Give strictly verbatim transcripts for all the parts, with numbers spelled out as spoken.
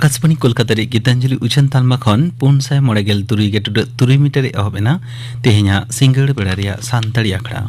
ᱟᱠᱟᱥᱵᱟᱬᱤ ᱠᱳᱞᱠᱟᱛᱟ ᱨᱮ ᱜᱤᱛᱟᱧᱡᱚᱞᱤ ᱩᱪᱷᱟᱹᱱ ᱛᱟᱞᱢᱟ ᱠᱷᱚᱱ ᱯᱩᱱ ᱥᱟᱭ ᱢᱚᱬᱮ ᱜᱮᱞ ᱛᱩᱨᱩᱭ ᱜᱮᱴᱩᱰᱟᱹᱜ ᱛᱩᱨᱩᱭ ᱢᱤᱴᱟᱨ ᱨᱮ ᱮᱦᱚᱵ ᱮᱱᱟ ᱛᱮᱦᱮᱧᱟᱜ ᱥᱤᱸᱜᱟᱹᱲ ᱵᱮᱲᱟ ᱨᱮᱭᱟᱜ ᱥᱟᱱᱛᱟᱲᱤ ᱟᱠᱷᱲᱟ᱾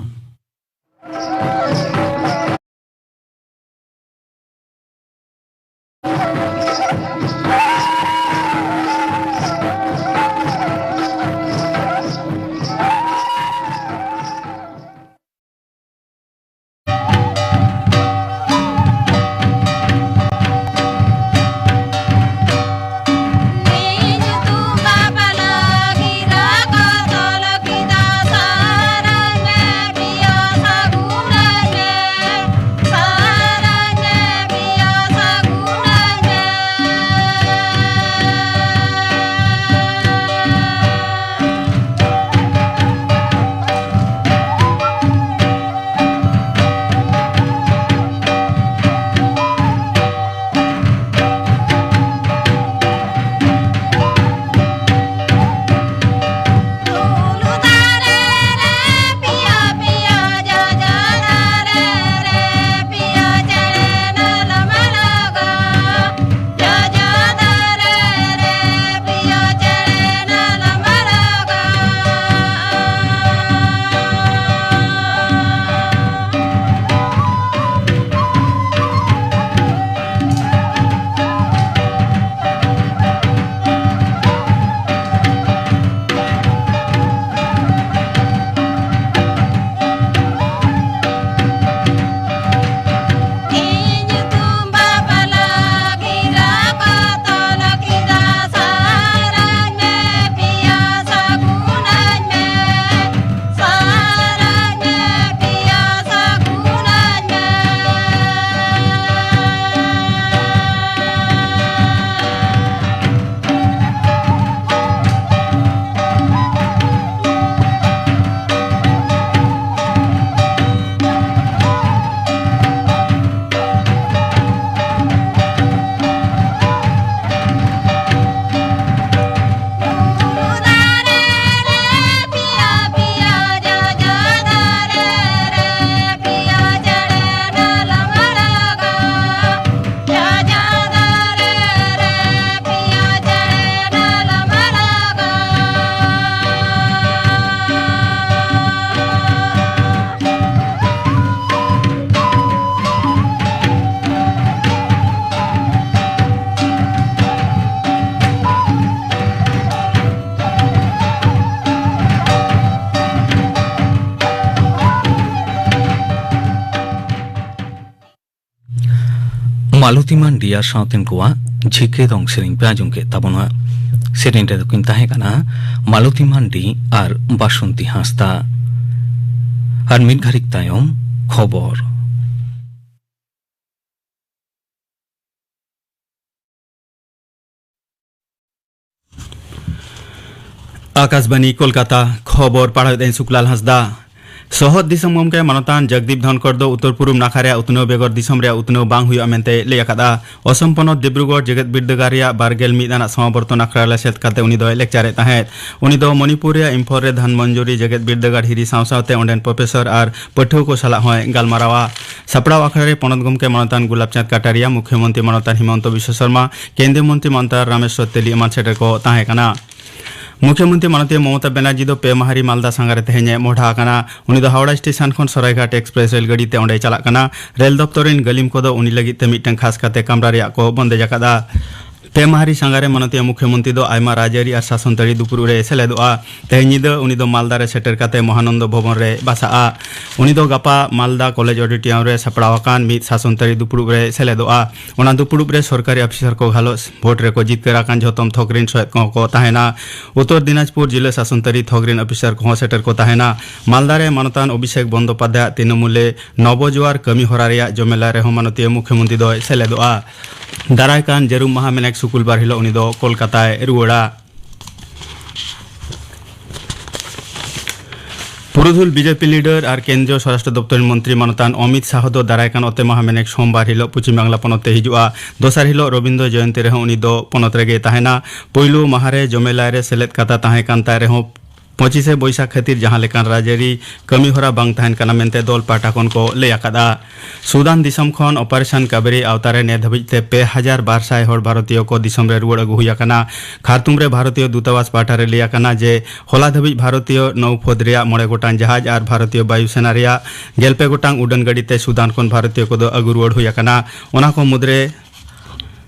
ᱢᱟᱞᱚᱛᱤ ᱢᱟᱱᱰᱤ ᱟᱨ ᱥᱟᱶᱛᱮᱱ ᱠᱚᱣᱟᱜ ᱡᱷᱤᱠᱮ ᱫᱚᱝ ᱥᱮᱨᱮᱧ ᱯᱮ ᱟᱸᱡᱚᱢ ᱠᱮᱫ ᱛᱟᱵᱚᱱᱟ᱾ ᱥᱮᱨᱮᱧ ᱨᱮᱫᱚ ᱠᱤᱱ ᱛᱟᱦᱮᱸ ᱠᱟᱱᱟ ᱢᱟᱞᱚᱛᱤ ᱢᱟᱱᱰᱤ ᱟᱨ ᱵᱟᱥᱚᱱᱛᱤ ᱦᱟᱸᱥᱫᱟ᱾ ᱟᱨ ᱢᱤᱫ ᱜᱷᱟᱹᱲᱤᱡ ᱛᱟᱭᱚᱢ ᱠᱷᱚᱵᱚᱨ᱾ ᱟᱠᱟᱥᱵᱟᱱᱤ ᱠᱳᱞᱠᱟᱛᱟ, ᱠᱷᱚᱵᱚᱨ ᱯᱟᱲᱦᱟᱣᱮᱫᱟᱹᱧ ᱥᱩᱠᱞᱟᱞ ᱦᱟᱸᱥᱫᱟ᱾ ᱥᱚᱦᱚᱫ ᱫᱤᱥᱚᱢ ᱜᱚᱢᱠᱮ ᱢᱟᱱᱚᱛᱟᱱ ᱡᱚᱜᱽᱫᱤᱯ ᱫᱷᱚᱱᱠᱚᱨ ᱫᱚ ᱩᱛᱛᱚᱨ ᱯᱩᱨᱩᱵ ᱱᱟᱠᱷᱟ ᱨᱮᱭᱟᱜ ᱩᱛᱱᱟᱹᱣ ᱵᱮᱜᱚᱨ ᱫᱤᱥᱚᱢ ᱨᱮᱭᱟᱜ ᱩᱛᱱᱟᱹᱣ ᱵᱟᱝ ᱦᱩᱭᱩᱜᱼᱟ ᱢᱮᱱᱛᱮ ᱞᱟᱹᱭ ᱟᱠᱟᱫᱼᱟ᱾ ᱚᱥᱚᱢ ᱯᱚᱱᱚᱛ ᱰᱤᱵᱽᱨᱩᱜᱚᱲ ᱡᱮᱜᱮᱛ ᱵᱤᱨᱫᱟᱹᱜᱟᱲ ᱨᱮᱭᱟᱜ ᱵᱟᱨᱜᱮᱞ ᱢᱤᱫ ᱟᱱᱟᱜ ᱥᱚᱢᱟᱵᱚᱨᱛᱚᱱ ᱟᱠᱷᱲᱟ ᱨᱮ ᱥᱮᱞᱮᱫ ᱠᱟᱛᱮ ᱩᱱᱤ ᱫᱚᱭ ᱞᱮᱠᱪᱟᱨᱮᱫ ᱛᱟᱦᱮᱸᱫ᱾ ᱩᱱᱤ ᱫᱚ ᱢᱚᱱᱤᱯᱩᱨ ᱨᱮᱭᱟᱜ ᱤᱢᱯᱷᱚᱞ ᱨᱮ ᱫᱷᱟᱱᱢᱚᱧᱡᱩᱨᱤ ᱡᱮᱜᱮᱛ ᱵᱤᱨᱫᱟᱹᱜᱟᱲ ᱦᱤᱨᱤ ᱥᱟᱶ ᱥᱟᱶᱛᱮ ᱚᱸᱰᱮᱱ ᱯᱨᱚᱯᱷᱮᱥᱚᱨ ᱟᱨ ᱯᱟᱹᱴᱷᱩᱣᱟᱹ ᱠᱚ ᱥᱟᱞᱟᱜ ᱦᱚᱸᱭ ᱜᱟᱞᱢᱟᱨᱟᱣᱟ᱾ ᱥᱟᱯᱲᱟᱣ ᱟᱠᱷᱲᱟ ᱨᱮ ᱯᱚᱱᱚᱛ ᱜᱚᱢᱠᱮ ᱢᱟᱱᱚᱛᱟᱱ ᱜᱩᱞᱟᱵ ᱪᱟᱸᱫᱽ ᱠᱟᱴᱟᱨᱤᱭᱟ, ᱢᱩᱠᱷᱭᱚᱢᱚᱱᱛᱨᱤ ᱢᱟᱱᱚᱛᱟᱱ ᱦᱤᱢᱚᱱᱛᱚ ᱵᱤᱥᱣᱚ ᱥᱚᱨᱢᱟ, ᱠᱮᱱᱫᱨᱤᱭᱚ ᱢᱚᱱᱛᱨᱤ ᱢᱟᱱᱚᱛᱟᱱ ᱨᱟᱢᱮᱥᱣᱚᱨ ᱛᱮᱞᱤ ᱮᱢᱟᱱ ᱥᱮᱴᱮᱨ ᱠᱚ ᱛᱟᱦᱮᱸ ᱠᱟᱱᱟ᱾ ᱢᱩᱠᱷᱭᱚᱢᱚᱱᱛᱨᱤ ᱢᱟᱱᱚᱛᱤᱭᱟᱹ ᱢᱚᱢᱚᱛᱟ ᱵᱮᱱᱟᱨᱡᱤ ᱫᱚ ᱯᱮ ᱢᱟᱦᱟᱨᱤ ᱢᱟᱞᱫᱟ ᱥᱟᱸᱜᱷᱟᱨ ᱨᱮ ᱛᱮᱦᱮᱧ ᱮ ᱢᱚᱦᱰᱟ ᱟᱠᱟᱱᱟ᱾ ᱩᱱᱤ ᱫᱚ ᱦᱟᱣᱲᱟ ᱥᱴᱮᱥᱚᱱ ᱠᱷᱚᱱ ᱥᱚᱨᱟᱭᱜᱷᱟᱴ ᱮᱠᱥᱯᱨᱮᱥ ᱨᱮᱞ ᱜᱟᱹᱰᱤ ᱛᱮ ᱚᱸᱰᱮᱭ ᱪᱟᱞᱟᱜ ᱠᱟᱱᱟ᱾ ᱨᱮᱞ ᱫᱚᱯᱛᱚᱨ ᱨᱮᱱ ᱜᱟᱹᱞᱤᱢ ᱠᱚᱫᱚ ᱩᱱᱤ ᱞᱟᱹᱜᱤᱫ ᱛᱮ ᱢᱤᱫᱴᱟᱝ ᱠᱷᱟᱥ ᱠᱟᱛᱮ ᱠᱟᱢᱨᱟ ᱨᱮᱭᱟᱜ ᱠᱚ ᱵᱚᱱᱫᱮᱡ ᱟᱠᱟᱫᱟ᱾ ᱯᱮ ᱢᱟᱦᱟᱨᱤ ᱥᱟᱸᱜᱷᱟᱨ ᱨᱮ ᱢᱟᱱᱚᱛᱤᱭᱟᱹ ᱢᱩᱠᱷᱭᱚᱢᱚᱱᱛᱨᱤ ᱫᱚ ᱟᱭᱢᱟ ᱨᱟᱡᱽᱟᱹᱨᱤ ᱟᱨ ᱥᱟᱥᱚᱱᱛᱟᱹᱨᱤ ᱫᱩᱯᱲᱩᱵ ᱨᱮ ᱥᱮᱞᱮᱫᱚᱜᱼᱟ᱾ ᱛᱮᱦᱮᱧ ᱧᱤᱫᱟᱹ ᱩᱱᱤ ᱫᱚ ᱢᱟᱞᱫᱟ ᱨᱮ ᱥᱮᱴᱮᱨ ᱠᱟᱛᱮ ᱢᱚᱦᱟᱱᱚᱱᱫᱚ ᱵᱷᱚᱵᱚᱱ ᱨᱮ ᱵᱟᱥᱟᱜᱼᱟ᱾ ᱩᱱᱤ ᱫᱚ ᱜᱟᱯᱟ ᱢᱟᱞᱫᱟ ᱠᱚᱞᱮᱡᱽ ᱚᱰᱤᱴᱳᱨᱤᱭᱟᱢ ᱨᱮ ᱥᱟᱯᱲᱟᱣ ᱟᱠᱟᱱ ᱢᱤᱫ ᱥᱟᱥᱚᱱᱛᱟᱹᱨᱤ ᱫᱩᱯᱲᱩᱵ ᱨᱮ ᱥᱮᱞᱮᱫᱚᱜᱼᱟ᱾ ᱚᱱᱟ ᱫᱩᱯᱲᱩᱵ ᱨᱮ ᱥᱚᱨᱠᱟᱨᱤ ᱚᱯᱷᱤᱥᱟᱨ ᱠᱚ ᱜᱷᱟᱞᱚᱪ, ᱵᱷᱳᱴ ᱨᱮᱠᱚ ᱡᱤᱛᱠᱟᱹᱨ ᱟᱠᱟᱱ ᱡᱷᱚᱛᱚᱢ ᱛᱷᱚᱠ ᱨᱤᱱ ᱥᱚᱦᱮᱫ ᱠᱚᱦᱚᱸ ᱠᱚ ᱛᱟᱦᱮᱱᱟ᱾ ᱩᱛᱛᱚᱨ ᱫᱤᱱᱟᱡᱽᱯᱩᱨ ᱡᱤᱞᱟᱹ ᱥᱟᱥᱚᱱᱛᱟᱹᱨᱤ ᱛᱷᱚᱠ ᱨᱤᱱ ᱚᱯᱷᱤᱥᱟᱨ ᱠᱚᱦᱚᱸ ᱥᱮᱴᱮᱨ ᱠᱚ ᱛᱟᱦᱮᱱᱟ᱾ ᱢᱟᱞᱫᱟ ᱨᱮ ᱢᱟᱱᱚᱛᱟᱱ ᱚᱵᱷᱤᱥᱮᱠ ᱵᱚᱱᱫᱚᱯᱟᱫᱷᱭᱟᱭ ᱟᱜ ᱛᱨᱤᱱᱚᱢᱩᱞᱮ ᱱᱚᱵᱚᱡᱳᱣᱟᱨ ᱠᱟᱹᱢᱤ ᱦᱚᱨᱟ ᱨᱮᱭᱟᱜ ᱡᱚᱢᱮᱞᱟ ᱨᱮᱦᱚᱸ ᱢᱟᱱᱚᱛᱤᱭᱟᱹ ᱢᱩᱠᱷᱭᱚᱢᱚᱱᱛᱨᱤ ᱫᱚᱭ ᱥᱮᱞᱮᱫᱚᱜᱼᱟ᱾ ᱫᱟᱨᱟᱭ ᱠᱟᱱ ᱡᱟᱹᱨᱩᱢ ᱢᱟᱦᱟ ᱢᱮᱱᱮᱠ ᱥᱩᱠᱩᱞ ᱵᱟᱨ ᱦᱤᱞᱳᱜ ᱩᱱᱤ ᱫᱚ ᱠᱳᱞᱠᱟᱛᱟᱭ ᱨᱩᱣᱟᱹᱲᱟ᱾ ᱯᱩᱨᱩᱫᱷᱩᱞ ᱵᱤᱡᱮᱯᱤ ᱞᱤᱰᱟᱨ ᱟᱨ ᱠᱮᱱᱫᱨᱤᱭᱚ ᱥᱚᱨᱟᱥᱴᱨᱚ ᱫᱚᱯᱛᱚᱨ ᱨᱮᱱ ᱢᱚᱱᱛᱨᱤ ᱢᱟᱱᱚᱛᱟᱱ ᱚᱢᱤᱛ ᱥᱟᱦᱚ ᱫᱚ ᱫᱟᱨᱟᱭ ᱠᱟᱱ ᱚᱛᱮ ᱢᱟᱦᱟ ᱢᱮᱱᱮᱠ ᱥᱳᱢᱵᱟᱨ ᱦᱤᱞᱳᱜ ᱯᱚᱪᱷᱤᱢ ᱵᱟᱝᱞᱟ ᱯᱚᱱᱚᱛ ᱛᱮ ᱦᱤᱡᱩᱜᱼᱟ᱾ ᱫᱚᱥᱟᱨ ᱦᱤᱞᱳᱜ ᱨᱚᱵᱤᱱᱫᱨᱚ ᱡᱚᱭᱚᱱᱛᱤ ᱨᱮᱦᱚᱸ ᱩᱱᱤ ᱫᱚ ᱯᱚᱱᱚᱛ ᱨᱮᱜᱮᱭ ᱛᱟᱦᱮᱱᱟ᱾ ᱯᱩᱭᱞᱩ ᱢᱟᱦᱟ ᱨᱮ ᱡᱚᱢᱮᱞᱟᱭ ᱨᱮ ᱥᱮᱞᱮᱫ ᱠᱟᱛᱷᱟ ᱛᱟᱦᱮᱸ ᱠᱟᱱ ᱛᱟᱭ ᱨᱮᱦᱚᱸ ᱯᱚᱸᱪᱤᱥᱮ ᱵᱳᱭᱥᱟᱠᱷ ᱠᱷᱟᱹᱛᱤᱨ ᱡᱟᱦᱟᱸ ᱞᱮᱠᱟᱱ ᱨᱟᱡᱽᱟᱹᱨᱤ ᱠᱟᱹᱢᱤ ᱦᱚᱨᱟ ᱵᱟᱝ ᱛᱟᱦᱮᱱ ᱠᱟᱱᱟ ᱢᱮᱱᱛᱮ ᱫᱚᱞ ᱯᱟᱦᱴᱟ ᱠᱷᱚᱱ ᱠᱚ ᱞᱟᱹᱭ ᱟᱠᱟᱫᱼᱟ᱾ ᱥᱩᱫᱟᱱ ᱫᱤᱥᱚᱢ ᱠᱷᱚᱱ ᱚᱯᱟᱨᱮᱥᱚᱱ ᱠᱟᱵᱮᱨᱤ ᱟᱣᱛᱟ ᱨᱮ ᱱᱤᱛ ᱫᱷᱟᱹᱵᱤᱡ ᱛᱮ ᱯᱮ ᱦᱟᱡᱟᱨ ᱵᱟᱨ ᱥᱟᱭ ᱦᱚᱲ ᱵᱷᱟᱨᱚᱛᱤᱭᱚ ᱠᱚ ᱫᱤᱥᱚᱢ ᱨᱮ ᱨᱩᱣᱟᱹᱲ ᱟᱹᱜᱩ ᱦᱩᱭ ᱟᱠᱟᱱᱟ᱾ ᱠᱷᱟᱨᱛᱩᱢ ᱨᱮ ᱵᱷᱟᱨᱚᱛᱤᱭᱚ ᱫᱩᱛᱟᱵᱟᱥ ᱯᱟᱦᱴᱟ ᱨᱮ ᱞᱟᱹᱭ ᱟᱠᱟᱱᱟ ᱡᱮ ᱦᱚᱞᱟ ᱫᱷᱟᱹᱵᱤᱡ ᱵᱷᱟᱨᱚᱛᱤᱭᱚ ᱱᱚᱣᱯᱷᱟᱹᱫ ᱨᱮᱭᱟᱜ ᱢᱚᱬᱮ ᱜᱚᱴᱟᱝ ᱡᱟᱦᱟᱡᱽ ᱟᱨ ᱵᱷᱟᱨᱚᱛᱤᱭᱚ ᱵᱟᱭᱩ ᱥᱮᱱᱟ ᱨᱮᱭᱟᱜ ᱜᱮᱞ ᱯᱮ ᱜᱚᱴᱟᱝ ᱩᱰᱟᱹᱱ ᱜᱟᱹᱰᱤ ᱛᱮ ᱥᱩᱫᱟᱱ ᱠᱷᱚᱱ ᱵᱷᱟᱨᱚᱛᱤᱭᱚ ᱠᱚᱫᱚ ᱟᱹᱜᱩ ᱨᱩᱣᱟᱹᱲ ᱦᱩᱭ ᱟᱠᱟᱱᱟ᱾ ᱚᱱᱟ ᱠᱚ ᱢᱩᱫᱽᱨᱮ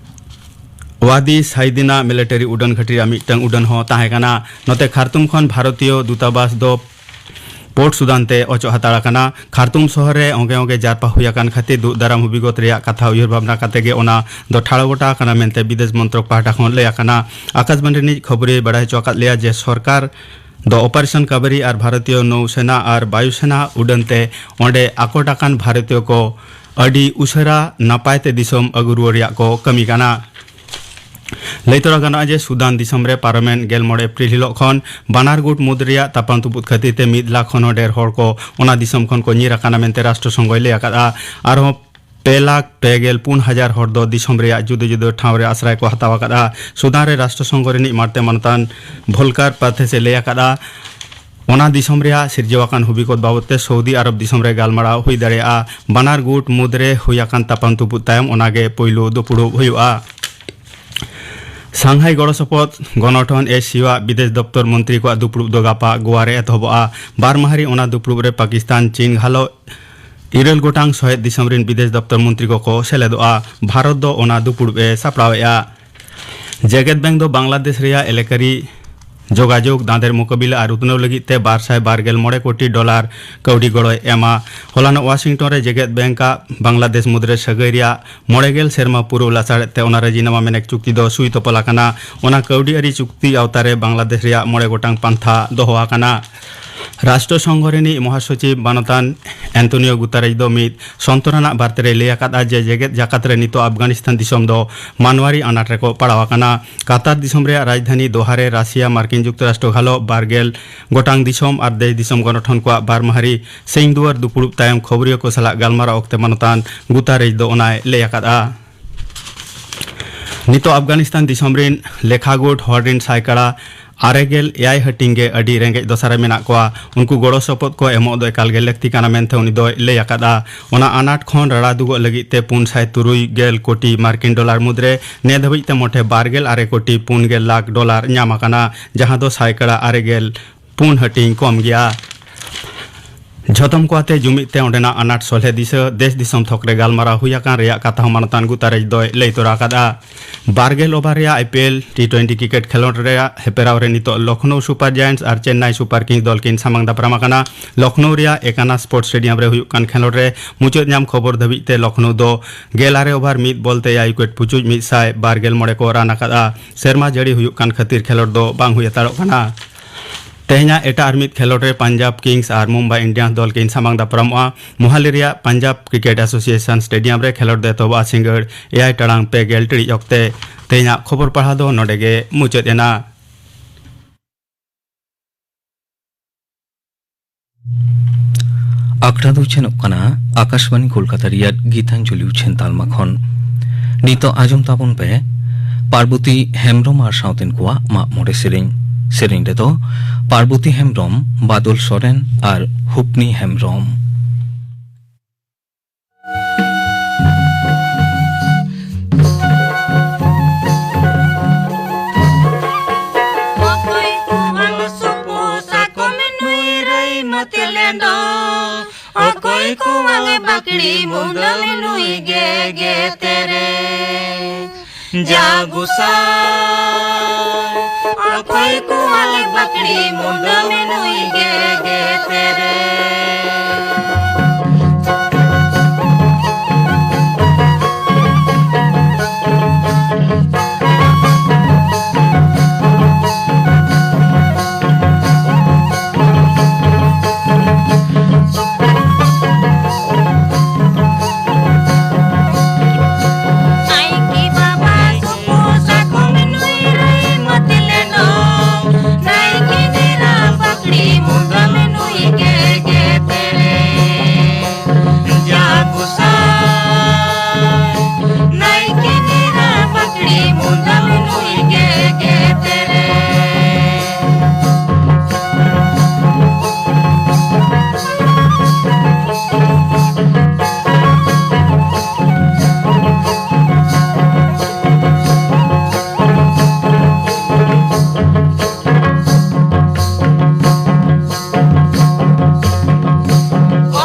ᱣᱟᱫᱤ ᱥᱟᱭᱫᱤᱱᱟ ᱢᱤᱞᱤᱴᱟᱨᱤ ᱩᱰᱟᱹᱱ ᱜᱷᱟᱹᱴᱤ ᱨᱮᱭᱟᱜ ᱢᱤᱫᱴᱟᱝ ᱩᱰᱟᱹᱱ ᱦᱚᱸ ᱛᱟᱦᱮᱸ ᱠᱟᱱᱟ᱾ ᱱᱚᱛᱮ ᱠᱷᱟᱨᱛᱩᱢ ᱠᱷᱚᱱ ᱵᱷᱟᱨᱚᱛᱤᱭᱚ ᱫᱩᱛᱟᱵᱟᱥ ᱫᱚ ᱯᱳᱨᱴ ᱥᱩᱫᱟᱱ ᱛᱮ ᱚᱪᱚᱜ ᱦᱟᱛᱟᱲ ᱟᱠᱟᱱᱟ᱾ ᱠᱷᱟᱨᱛᱩᱢ ᱥᱚᱦᱚᱨ ᱨᱮ ᱚᱸᱜᱮ ᱚᱸᱜᱮ ᱡᱟᱨᱯᱟ ᱦᱩᱭ ᱟᱠᱟᱱ ᱠᱷᱟᱹᱛᱤᱨ ᱫᱩᱜ ᱫᱟᱨᱟᱢ ᱦᱩᱵᱤᱜᱚᱛ ᱨᱮᱭᱟᱜ ᱠᱟᱛᱷᱟ ᱩᱭᱦᱟᱹᱨ ᱵᱷᱟᱵᱽᱱᱟ ᱠᱟᱛᱮ ᱜᱮ ᱚᱱᱟ ᱫᱚ ᱴᱷᱟᱲᱚ ᱜᱚᱴᱟ ᱟᱠᱟᱱᱟ ᱢᱮᱱᱛᱮ ᱵᱤᱫᱮᱥ ᱢᱚᱱᱛᱨᱚᱠ ᱯᱟᱦᱴᱟ ᱠᱷᱚᱱ ᱞᱟᱹᱭ ᱟᱠᱟᱱᱟ᱾ ᱟᱠᱟᱥᱵᱟᱱᱤ ᱨᱤᱱᱤᱡ ᱠᱷᱚᱵᱚᱨᱤᱭᱟᱹᱭ ᱵᱟᱲᱟᱭ ᱦᱚᱪᱚ ᱟᱠᱟᱫ ᱞᱮᱭᱟ ᱡᱮ ᱥᱚᱨᱠᱟᱨ ᱫᱚ ᱚᱯᱟᱨᱮᱥᱚᱱ ᱠᱟᱵᱮᱨᱤ ᱟᱨ ᱵᱷᱟᱨᱚᱛᱤᱭᱚ ᱱᱳᱣ ᱥᱮᱱᱟ ᱟᱨ ᱵᱟᱭᱩ ᱥᱮᱱᱟ ᱩᱰᱟᱹᱱ ᱛᱮ ᱚᱸᱰᱮ ᱟᱠᱚᱴ ᱟᱠᱟᱱ ᱵᱷᱟᱨᱚᱛᱤᱭᱚ ᱠᱚ ᱟᱹᱰᱤ ᱩᱥᱟᱹᱨᱟ ᱱᱟᱯᱟᱭ ᱛᱮ ᱫᱤᱥᱚᱢ ᱟᱹᱜᱩ ᱨᱩᱣᱟᱹᱲ ᱨᱮᱭᱟᱜ ᱠᱚ ᱠᱟᱹᱢᱤ ᱠᱟᱱᱟ᱾ ᱞᱟᱹᱭ ᱛᱚᱨᱟ ᱜᱟᱱᱚᱜᱼᱟ ᱡᱮ ᱥᱩᱫᱟᱱ ᱫᱤᱥᱚᱢ ᱨᱮ ᱯᱟᱨᱚᱢᱮᱱ ᱜᱮᱞ ᱢᱚᱬᱮ ᱮᱯᱨᱤᱞ ᱦᱤᱞᱳᱜ ᱠᱷᱚᱱ ᱵᱟᱱᱟᱨ ᱜᱩᱴ ᱢᱩᱫᱽ ᱨᱮᱭᱟᱜ ᱛᱟᱯᱟᱢ ᱛᱩᱯᱩᱫ ᱠᱷᱟᱹᱛᱤᱨ ᱛᱮ ᱢᱤᱫ ᱞᱟᱠᱷ ᱠᱷᱚᱱ ᱦᱚᱸ ᱰᱷᱮᱨ ᱦᱚᱲ ᱠᱚ ᱚᱱᱟ ᱫᱤᱥᱚᱢ ᱠᱷᱚᱱ ᱠᱚ ᱧᱤᱨ ᱟᱠᱟᱱᱟ ᱢᱮᱱᱛᱮ ᱨᱟᱥᱴᱨᱚ ᱥᱚᱝᱜᱷᱚᱭ ᱞᱟᱹᱭ ᱟᱠᱟᱫᱼᱟ᱾ ᱟᱨᱦᱚᱸ ᱯᱮ ᱞᱟᱠᱷ ᱯᱮ ᱜᱮᱞ ᱯᱩᱱ ᱦᱟᱡᱟᱨ ᱦᱚᱲ ᱫᱚ ᱫᱤᱥᱚᱢ ᱨᱮᱭᱟᱜ ᱡᱩᱫᱟᱹ ᱡᱩᱫᱟᱹ ᱴᱷᱟᱶ ᱨᱮ ᱟᱥᱨᱟᱭ ᱠᱚ ᱦᱟᱛᱟᱣ ᱟᱠᱟᱫᱼᱟ᱾ ᱥᱩᱫᱟᱱ ᱨᱮ ᱨᱟᱥᱴᱨᱚ ᱥᱚᱝᱜᱷᱚ ᱨᱤᱱᱤᱡ ᱢᱟᱬᱛᱮ ᱢᱟᱱᱚᱛᱟᱱ ᱵᱷᱳᱞᱠᱟᱨ ᱯᱟᱛᱷᱮᱥ ᱮ ᱞᱟᱹᱭ ᱟᱠᱟᱫᱼᱟ, ᱚᱱᱟ ᱫᱤᱥᱚᱢ ᱨᱮᱭᱟᱜ ᱥᱤᱨᱡᱟᱹᱣ ᱟᱠᱟᱱ ᱦᱩᱵᱤᱠᱚᱛ ᱵᱟᱵᱚᱛ ᱛᱮ ᱥᱳᱣᱫᱤ ᱟᱨᱚᱵ ᱫᱤᱥᱚᱢ ᱨᱮ ᱜᱟᱞᱢᱟᱨᱟᱣ ᱦᱩᱭ ᱫᱟᱲᱮᱭᱟᱜᱼᱟ᱾ ᱵᱟᱱᱟᱨ ᱜᱩᱴ ᱢᱩᱫᱽᱨᱮ ᱦᱩᱭ ᱟᱠᱟᱱ ᱛᱟᱯᱟᱢ ᱛᱩᱯᱩᱫ ᱛᱟᱭᱚᱢ ᱚᱱᱟᱜᱮ ᱯᱳᱭᱞᱳ ᱫᱩᱯᱲᱩᱵ ᱦᱩᱭᱩᱜᱼᱟ᱾ ᱥᱟᱝᱦᱟᱭ ᱜᱚᱲᱚ ᱥᱚᱯᱚᱦᱚᱫ ᱜᱚᱱᱚᱴᱷᱚᱱ ᱮᱥ ᱥᱤ ᱟᱜ ᱵᱤᱫᱮᱥ ᱫᱚᱯᱛᱚᱨ ᱢᱚᱱᱛᱨᱤ ᱠᱚᱣᱟᱜ ᱫᱩᱯᱲᱩᱵ ᱫᱚ ᱜᱟᱯᱟ ᱜᱳᱣᱟ ᱨᱮ ᱮᱛᱚᱦᱚᱵᱚᱜᱼᱟ᱾ ᱵᱟᱨ ᱢᱟᱦᱟ ᱨᱮ ᱚᱱᱟ ᱫᱩᱯᱲᱩᱵ ᱨᱮ ᱯᱟᱠᱤᱥᱛᱟᱱ, ᱪᱤᱱ ᱜᱷᱟᱞᱚ ᱤᱨᱟᱹᱞ ᱜᱚᱴᱟᱝ ᱥᱚᱦᱮᱫ ᱫᱤᱥᱚᱢ ᱨᱤᱱ ᱵᱤᱫᱮᱥ ᱫᱚᱯᱛᱚᱨ ᱢᱚᱱᱛᱨᱤ ᱠᱚᱠᱚ ᱥᱮᱞᱮᱫᱚᱜᱼᱟ᱾ ᱵᱷᱟᱨᱚᱛ ᱫᱚ ᱚᱱᱟ ᱫᱩᱯᱲᱩᱵ ᱮ ᱥᱟᱯᱲᱟᱣᱮᱫᱼᱟ᱾ ᱡᱮᱜᱮᱛ ᱵᱮᱝᱠ ᱫᱚ ᱵᱟᱝᱞᱟᱫᱮᱥ ᱨᱮᱭᱟᱜ ᱮᱞᱮᱠᱟᱨᱤ ᱡᱳᱜᱟᱡᱳᱜᱽ, ᱫᱟᱸᱫᱮᱨ ᱢᱩᱠᱟᱹᱵᱤᱞᱟ ᱟᱨ ᱩᱛᱱᱟᱹᱣ ᱞᱟᱹᱜᱤᱫ ᱛᱮ ᱵᱟᱨ ᱥᱟᱭ ᱵᱟᱨ ᱜᱮᱞ ᱢᱚᱬᱮ ᱠᱳᱴᱤ ᱰᱚᱞᱟᱨ ᱠᱟᱹᱣᱰᱤ ᱜᱚᱲᱚᱭ ᱮᱢᱟ᱾ ᱦᱚᱞᱟᱱᱚᱜ ᱣᱟᱥᱤᱝᱴᱚᱱ ᱨᱮ ᱡᱮᱜᱮᱛ ᱵᱮᱝᱠ ᱟᱜ ᱵᱟᱝᱞᱟᱫᱮᱥ ᱢᱩᱫᱽᱨᱮ ᱥᱟᱹᱜᱟᱹᱭ ᱨᱮᱭᱟᱜ ᱢᱚᱬᱮ ᱜᱮᱞ ᱥᱮᱨᱢᱟ ᱯᱩᱨᱟᱹᱣ ᱞᱟᱥᱟᱲᱦᱮᱫ ᱛᱮ ᱚᱱᱟ ᱨᱟᱡᱤᱱᱟᱢᱟ ᱢᱮᱱᱮᱠ ᱪᱩᱠᱛᱤ ᱫᱚ ᱥᱩᱭ ᱛᱚᱯᱚᱞ ᱟᱠᱟᱱᱟ᱾ ᱚᱱᱟ ᱠᱟᱹᱣᱰᱤ ᱟᱹᱨᱤ ᱪᱩᱠᱛᱤ ᱟᱣᱛᱟ ᱨᱮ ᱵᱟᱝᱞᱟᱫᱮᱥ ᱨᱮᱭᱟᱜ ᱢᱚᱬᱮ ᱜᱚᱴᱟᱝ ᱯᱟᱱᱛᱷᱟ ᱫᱚᱦᱚ ᱟᱠᱟᱱᱟ᱾ ᱨᱟᱥᱴᱨᱚ ᱥᱚᱝᱜᱷᱚ ᱨᱤᱱᱤᱡ ᱢᱚᱦᱟᱥᱚᱪᱤᱵᱽ ᱢᱟᱱᱚᱛᱟᱱ ᱮᱱᱛᱳᱱᱤᱭᱳ ᱜᱩᱛᱟᱨᱮᱡ ᱫᱚ ᱢᱤᱫ ᱥᱚᱱᱛᱚᱨᱟᱱᱟᱜ ᱵᱟᱨᱛᱮ ᱨᱮᱭ ᱞᱟᱹᱭ ᱟᱠᱟᱫᱼᱟ ᱡᱮ ᱡᱮᱜᱮᱛ ᱡᱟᱠᱟᱛ ᱨᱮ ᱱᱤᱛᱚᱜ ᱟᱯᱷᱜᱟᱱᱤᱥᱛᱟᱱ ᱫᱤᱥᱚᱢ ᱫᱚ ᱢᱟᱱᱣᱟᱨᱤ ᱟᱱᱟᱴ ᱨᱮᱠᱚ ᱯᱟᱲᱟᱣ ᱟᱠᱟᱱᱟ᱾ ᱠᱟᱛᱟᱨ ᱫᱤᱥᱚᱢ ᱨᱮᱭᱟᱜ ᱨᱟᱡᱽᱫᱷᱟᱱᱤ ᱫᱳᱦᱟ ᱨᱮ ᱨᱟᱥᱤᱭᱟ, ᱢᱟᱨᱠᱤᱱ ᱡᱩᱠᱛᱚᱨᱟᱥᱴᱨᱚ ᱜᱷᱟᱞᱚ ᱵᱟᱨ ᱜᱮᱞ ᱜᱚᱴᱟᱝ ᱫᱤᱥᱚᱢ ᱟᱨ ᱫᱮᱥ ᱫᱤᱥᱚᱢ ᱜᱚᱱᱚᱴᱷᱚᱱ ᱠᱚᱣᱟᱜ ᱵᱟᱨ ᱢᱟᱦᱟᱨᱤ ᱥᱤᱧ ᱫᱩᱣᱟᱹᱨ ᱫᱩᱯᱲᱩᱵ ᱛᱟᱭᱚᱢ ᱠᱷᱚᱵᱚᱨᱤᱭᱟᱹ ᱠᱚ ᱥᱟᱞᱟᱜ ᱜᱟᱞᱢᱟᱨᱟᱣ ᱚᱠᱛᱮ ᱢᱟᱱᱚᱛᱟᱱ ᱜᱩᱛᱟᱨᱮᱡ ᱫᱚ ᱚᱱᱟᱭ ᱞᱟᱹᱭ ᱟᱠᱟᱫᱼᱟ᱾ ᱱᱤᱛᱚᱜ ᱟᱯᱷᱜᱟᱱᱤᱥᱛᱟᱱ ᱫᱤᱥᱚᱢ ᱨᱤᱱ ᱞᱮᱠᱷᱟᱜᱩᱴ ᱦᱚᱲ ᱨᱤᱱ ᱥᱟᱭᱠᱟᱲᱟ ᱟᱨᱮ ᱜᱮᱞ ᱮᱭᱟᱭ ᱦᱟᱹᱴᱤᱧ ᱜᱮ ᱟᱹᱰᱤ ᱨᱮᱸᱜᱮᱡ ᱫᱚᱥᱟ ᱨᱮ ᱢᱮᱱᱟᱜ ᱠᱚᱣᱟ᱾ ᱩᱱᱠᱩ ᱜᱚᱲᱚ ᱥᱚᱯᱚᱦᱚᱫ ᱠᱚ ᱮᱢᱚᱜ ᱫᱚ ᱮᱠᱟᱞ ᱜᱮ ᱞᱟᱹᱠᱛᱤ ᱠᱟᱱᱟ ᱢᱮᱱᱛᱮ ᱩᱱᱤ ᱫᱚᱭ ᱞᱟᱹᱭ ᱟᱠᱟᱫᱼᱟ᱾ ᱚᱱᱟ ᱟᱱᱟᱴ ᱠᱷᱚᱱ ᱨᱟᱲᱟ ᱫᱩᱜᱚᱜ ᱞᱟᱹᱜᱤᱫ ᱛᱮ ᱯᱩᱱ ᱥᱟᱭ ᱛᱩᱨᱩᱭ ᱜᱮᱞ ᱠᱳᱴᱤ ᱢᱟᱨᱠᱤᱱ ᱰᱚᱞᱟᱨ ᱢᱩᱫᱽᱨᱮ ᱱᱮ ᱫᱷᱟᱹᱵᱤᱡ ᱛᱮ ᱢᱚᱴᱷᱮ ᱵᱟᱨ ᱜᱮᱞ ᱟᱨᱮ ᱠᱳᱴᱤ ᱯᱩᱱ ᱜᱮᱞ ᱞᱟᱠᱷ ᱰᱚᱞᱟᱨ ᱧᱟᱢ ᱟᱠᱟᱱᱟ, ᱡᱟᱦᱟᱸ ᱫᱚ ᱥᱟᱭᱠᱟᱲᱟ ᱟᱨᱮ ᱜᱮᱞ ᱯᱩᱱ ᱦᱟᱹᱴᱤᱧ ᱠᱚᱢ ᱜᱮᱭᱟ᱾ ᱡᱷᱚᱛᱚᱢ ᱠᱚ ᱟᱛᱮ ᱡᱩᱢᱤᱫ ᱛᱮ ᱚᱸᱰᱮᱱᱟᱜ ᱟᱱᱟᱴ ᱥᱚᱞᱦᱮ ᱫᱤᱥᱟᱹ ᱫᱮᱥ ᱫᱤᱥᱚᱢ ᱛᱷᱚᱠ ᱨᱮ ᱜᱟᱞᱢᱟᱨᱟᱣ ᱦᱩᱭ ᱟᱠᱟᱱ ᱨᱮᱭᱟᱜ ᱠᱟᱛᱷᱟ ᱦᱚᱸ ᱢᱟᱱᱚᱛᱟᱱ ᱜᱩᱛᱟᱨᱮᱡ ᱫᱚᱭ ᱞᱟᱹᱭ ᱛᱚᱨᱟ ᱟᱠᱟᱫᱼᱟ᱾ ᱵᱟᱨ ᱜᱮᱞ ᱳᱵᱷᱟᱨ ᱨᱮᱭᱟᱜ I P L T twenty cricket ᱠᱷᱮᱞᱳᱰ ᱨᱮᱭᱟᱜ ᱦᱮᱯᱨᱟᱣ ᱨᱮ ᱱᱤᱛᱚᱜ ᱞᱚᱠᱷᱱᱳ ᱥᱩᱯᱟᱨ ᱡᱟᱭᱮᱱᱴᱥ ᱟᱨ ᱪᱮᱱᱱᱟᱭ ᱥᱩᱯᱟᱨ ᱠᱤᱝᱥ ᱫᱚᱞ ᱠᱤᱱ ᱥᱟᱢᱟᱝ ᱫᱟᱯᱨᱟᱢ ᱟᱠᱟᱱᱟ᱾ ᱞᱚᱠᱷᱱᱳ ᱨᱮᱭᱟᱜ ᱮᱠᱟᱱᱟ ᱥᱯᱳᱨᱴᱥ ᱥᱴᱮᱰᱤᱭᱟᱢ ᱨᱮ ᱦᱩᱭᱩᱜ ᱠᱟᱱ ᱠᱷᱮᱞᱳᱰ ᱨᱮ ᱢᱩᱪᱟᱹᱫ ᱧᱟᱢ ᱠᱷᱚᱵᱚᱨ ᱫᱷᱟᱹᱵᱤᱡ ᱛᱮ ᱞᱚᱠᱷᱱᱳ ᱫᱚ ᱜᱮᱞ ᱟᱨᱮ ᱳᱵᱷᱟᱨ ᱢᱤᱫ ᱵᱚᱞ ᱛᱮ ᱮᱭᱟᱭ ᱩᱭᱠᱮᱴ ᱯᱩᱪᱩᱡ ᱢᱤᱫ ᱥᱟᱭ ᱵᱟᱨ ᱜᱮᱞ ᱢᱚᱬᱮ ᱠᱚ ᱨᱟᱱ ᱟᱠᱟᱫᱼᱟ᱾ ᱥᱮᱨᱢᱟ ᱡᱟᱹᱲᱤ ᱦᱩᱭᱩᱜ ᱠᱟᱱ ᱠᱷᱟᱹᱛᱤᱨ ᱠᱷᱮᱞᱳᱰ ᱫᱚ ᱵᱟᱝ ᱦᱩᱭ ᱦᱟᱛᱟᱲᱚᱜ ᱠᱟᱱᱟ᱾ ᱛᱮᱦᱮᱧᱟᱜ ᱮᱴᱟᱜ ᱟᱨ ᱢᱤᱫ ᱠᱷᱮᱞᱳᱰ ᱨᱮ ᱯᱟᱧᱡᱟᱵᱽ ᱠᱤᱝᱥ ᱟᱨ ᱢᱩᱢᱵᱟᱭ ᱤᱱᱰᱤᱭᱟᱱᱥ ᱫᱚᱞ ᱠᱤᱱ ᱥᱟᱢᱟᱝ ᱫᱟᱯᱨᱟᱢᱚᱜᱼᱟ᱾ ᱢᱳᱦᱟᱞᱤ ᱨᱮᱭᱟᱜ ᱯᱟᱧᱡᱟᱵᱽ ᱠᱨᱤᱠᱮᱴ ᱮᱥᱳᱥᱤᱭᱮᱥᱚᱱ ᱥᱴᱮᱰᱤᱭᱟᱢ ᱨᱮ ᱠᱷᱮᱞᱳᱰ ᱫᱚ ᱮᱛᱚᱦᱚᱵᱚᱜᱼᱟ ᱥᱤᱸᱜᱟᱹᱲ ᱮᱭᱟᱭ ᱴᱟᱲᱟᱝ ᱯᱮ ᱜᱮᱞ ᱴᱤᱲᱤᱡ ᱚᱠᱛᱮ᱾ ᱛᱮᱦᱮᱧᱟᱜ ᱠᱷᱚᱵᱚᱨ ᱯᱟᱲᱦᱟᱣ ᱫᱚ ᱱᱚᱰᱮ ᱜᱮ ᱢᱩᱪᱟᱹᱫ ᱮᱱᱟ᱾ ᱟᱠᱷᱲᱟ ᱫᱚ ᱩᱪᱷᱟᱹᱱᱚᱜ ᱠᱟᱱᱟ ᱟᱠᱟᱥᱵᱟᱱᱤ ᱠᱳᱞᱠᱟᱛᱟ ᱨᱮᱭᱟᱜ ᱜᱤᱛᱟᱧᱡᱚᱞᱤ ᱩᱪᱷᱟᱹᱱ ᱛᱟᱞᱢᱟ ᱠᱷᱚᱱ᱾ ᱱᱤᱛᱚᱜ ᱟᱸᱡᱚᱢ ᱛᱟᱵᱚᱱ ᱯᱮ ᱯᱟᱨᱵᱚᱛᱤ ᱦᱮᱢᱵᱽᱨᱚᱢ ᱟᱨ ᱥᱟᱶᱛᱮᱱ ᱠᱚᱣᱟᱜ ᱢᱟᱜ ᱢᱚᱬᱮ ᱥᱮᱨᱮᱧ᱾ ᱥᱮᱨᱮᱧ ᱨᱮᱫᱚ ᱯᱟᱨᱵᱚᱛᱤ ᱦᱮᱢᱵᱽᱨᱚᱢ, ᱵᱟᱫᱚᱞ ᱥᱚᱨᱮᱱ ᱟᱨ ᱦᱩᱯᱱᱤ ᱦᱮᱢᱵᱽᱨᱚᱢ᱾ ᱚᱠᱚᱭ ᱠᱚᱣᱟᱝ ᱥᱩᱯᱩ ᱥᱟᱠᱚᱢ ᱱᱩᱭ ᱨᱟᱹᱭ ᱢᱟᱹᱛᱞᱮᱸᱰᱚ, ᱚᱠᱚᱭ ᱠᱚᱣᱟᱝ ᱵᱟᱠᱲᱤ ᱢᱩᱫᱟᱹᱢ ᱱᱩᱭ ᱜᱮ ᱜᱮᱛᱮᱨᱮ᱾ ᱡᱟ ᱜᱩᱥᱟᱭ, ᱚᱠᱚᱭ ᱠᱚᱣᱟᱝ ᱵᱟᱠᱲᱤ ᱢᱩᱫᱟᱹᱢ ᱱᱩᱭ ᱜᱮ ᱜᱮᱛᱮᱨᱮ᱾